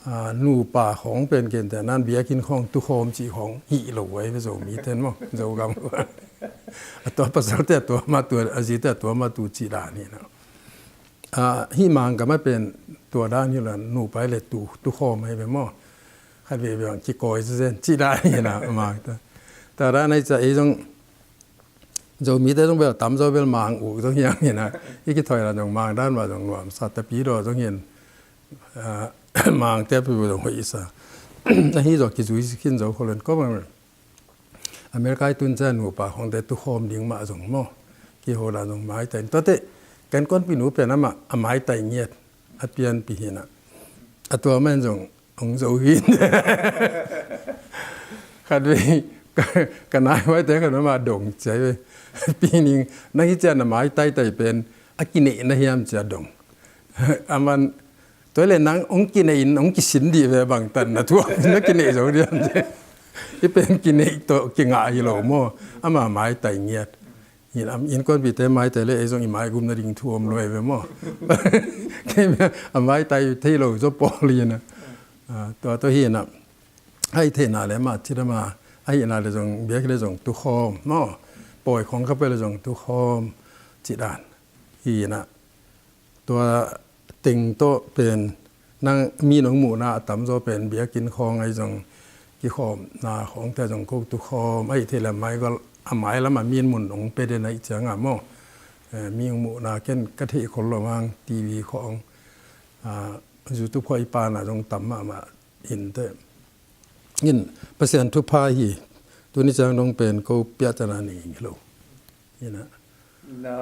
ah, nupa khawng pen kente nan biakinn khawng tukhawm cih khawng hih lo ai ve Zomite maw, Zogam. A tua pasalte a tua ma tua, a zite a tua ma tu cih dan hi na. Ah, hih Mangkam a pen tua dan hi lo nupa i le tu, tukhawm ai ve maw. Khat veve bang kikawi zezen cih dan hi na Mangkam. Tua dan ai cia ei zong Zomite zong bel tam zo bel Mang uk zong hiang hi na. I kithawi la zong Mang dan ma zong nuamsa tapi daw zong hin, ah, Mangte pi zong hoih sa. Ahi zong kizui khin zo khol en ko bang. America i tun ciang nupa khawngte tukhawm ding mah zong maw. Kiho dan zong maitai. Tuate kan kuanpi nu pen amah a maitai ngiat a pianpi hi na. A tua man zong hong zo hi. Khat vei ka, ka nai huaite khat mah dong ciai ve. Pi ning nang hi ciang na maitaitai pen a kineih na hiam cia dong. A man Tua le nang hong kinei in hong kisin dih ve bangtan na thuak na kinei zo diam te. I pen kinei tawh kingah hi lo maw. Ama maitai ngiat. Hin am innkuanpite maitai le ei zong i maigum nading thu om lo ei ve maw. Kei a maitai thei lo zaw pawl hi na. Ah, tua tawh hi na. Hai theihna le ama thit ama. Ahihna le zong biak le zong tukhawm maw. Pawi khong kha pe le zong tukhawm. Cih dan. Hi na. Tua teng tawh pen Nang mi nong muhna a tamzaw pen biakinn khawng ahi zong kikhawmna khawngte zong ko tukhawm ahi thei le, a mailam a min mun nong pia den ahi cianga maw. Eh, mi nong muhna ken ka theih khol lo mang, T V khawng, ah, YouTube khawng i pana zong tam mahmah in te. In Pasian thupha hi, tuni ciang dong pen ko piahtana nei hi lo. Ina. Na,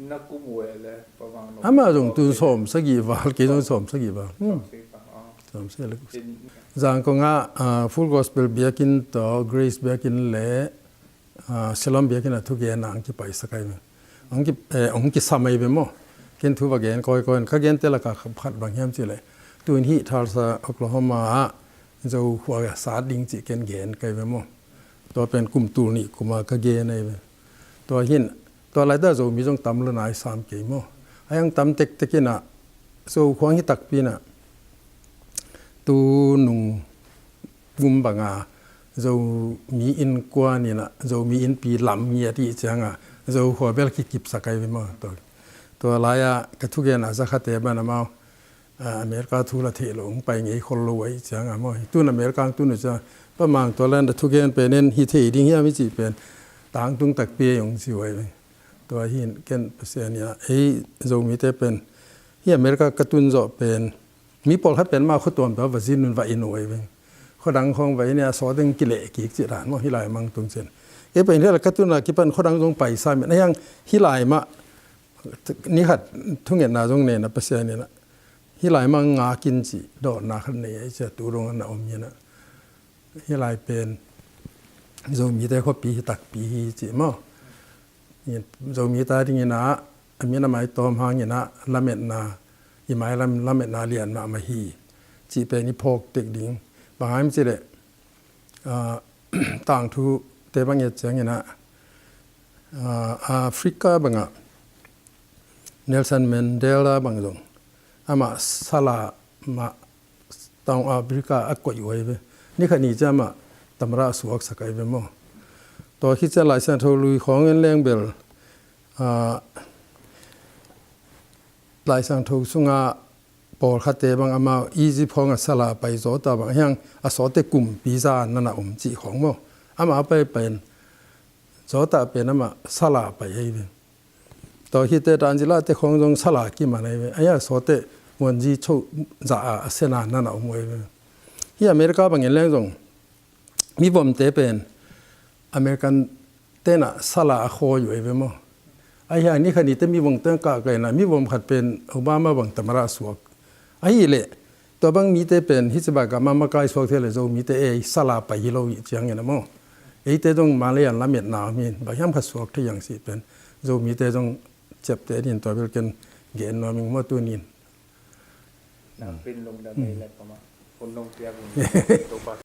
na kum uh e le, Pa Mang, no. Ama zong tun sawm sagih val, kei zong sawm sagih val. Hmm. Sawm sagih val, ah. Sawm sagih le. In. Zangkong ah, ah, Full Gospel biakinn tawh, Grace biakinn le, ah, Shalom biakinn ah thugen ah ang kipaisak ai ve. Ang ki, eh, ang kisam ai ve maw. Ken thu va gen kawikawi in, ka gente lakah khat bang hiam cih leh, tu in hih Tulsa, Oklahoma ah Zo khua sat ding cih ken gen kai ve maw. Tua pen kum tul nih kum a ka gen ai ve. Tua hin, tua laita Zomi zong tam lo nai sam kei maw. A hiang tam tektek in ah, Zo khua hi takpi in ah, tu nung kum banga Zomi innkuan in ah, Zomi innpi lam ngiat i cianga Zo khua bel kikipsak ai ve maw. Tua, tua lai-a ka thugen a zakhate ban amau, ah, America thu la theih lo, hong pai ngei khol lo ahi cianga maw. Tun America ang tun uh ciang, Pa Mang, tua landa thugen pen en hi thei ding hiam i cih pen tangtung takpi ei hong ci uh ai ve. Tua hin ken Pasian in ah, ei Zomite pen, hi America ka tun zawh pen, mi pawlkhat pen mah khuatuam peuh va zin un va in uh ai ve. Khuadang khawng va in a sawt ding kileh kik cih dan maw, hih lai mang tung cin. Kei pen hih lai ka tun a kipan khuadang zong paisa min. A hiang hih lai mah, ni khat thungetna zong nei in ah Pasian in ah, hih lai mang ngakin cih dawtna khat nei ai cia tu dong a na om hi in ah. Hih lai pen Zomite khuapi hi takpi hi cih maw. Zomite adingin ah, a min a mai tawm hangin ah, lametna, i mailam lametna lian mahmah hi cih pen i phawk tek ding. Bang hang hiam cih leh, ah, tangthute bang et ciangin ah, ah, Africa bangah Nelson Mandela bang zong amah sala mah South Africa a koih uh ai ve. Ni khat ni ciang amah tamada suaksak ai ve maw. Tua khit ciang Lai Siangtho lui khawng en leng bel, ah, Lai Siangtho sunga pawlkhatte bang amau Egypt khawng a sala pai zawta bang hiang a sawtte kumpi za na na om cih khawng maw. Amah a pai pen zawta pen amah sala pai ai ve. Tua khit teh Tanzila te khawng zong sala kiman ai ve. Ahi a sawtte muanzi cho za a, a sena na na om uh ai ve. Hi America bangin leng zong mivom te pen American te na sala a khawi uh ai ve maw. Ahi a ni khat ni te mivom te kah kai na mivom khat pen Obama bang tamada suak. Ahih leh tua bang mite pen hih ci bak a mamakai suak thei leh Zomite ei sala pai hi lo hi ciangin a maw. Eite zong Malayan lametna om in bang hiam khat suak thei hiang cih pen Zomite zong ciapteh dingin tua bel ken gen nuam ing maw tuni in. Nakpi in lungdam ei le pama hun nong piak un Topa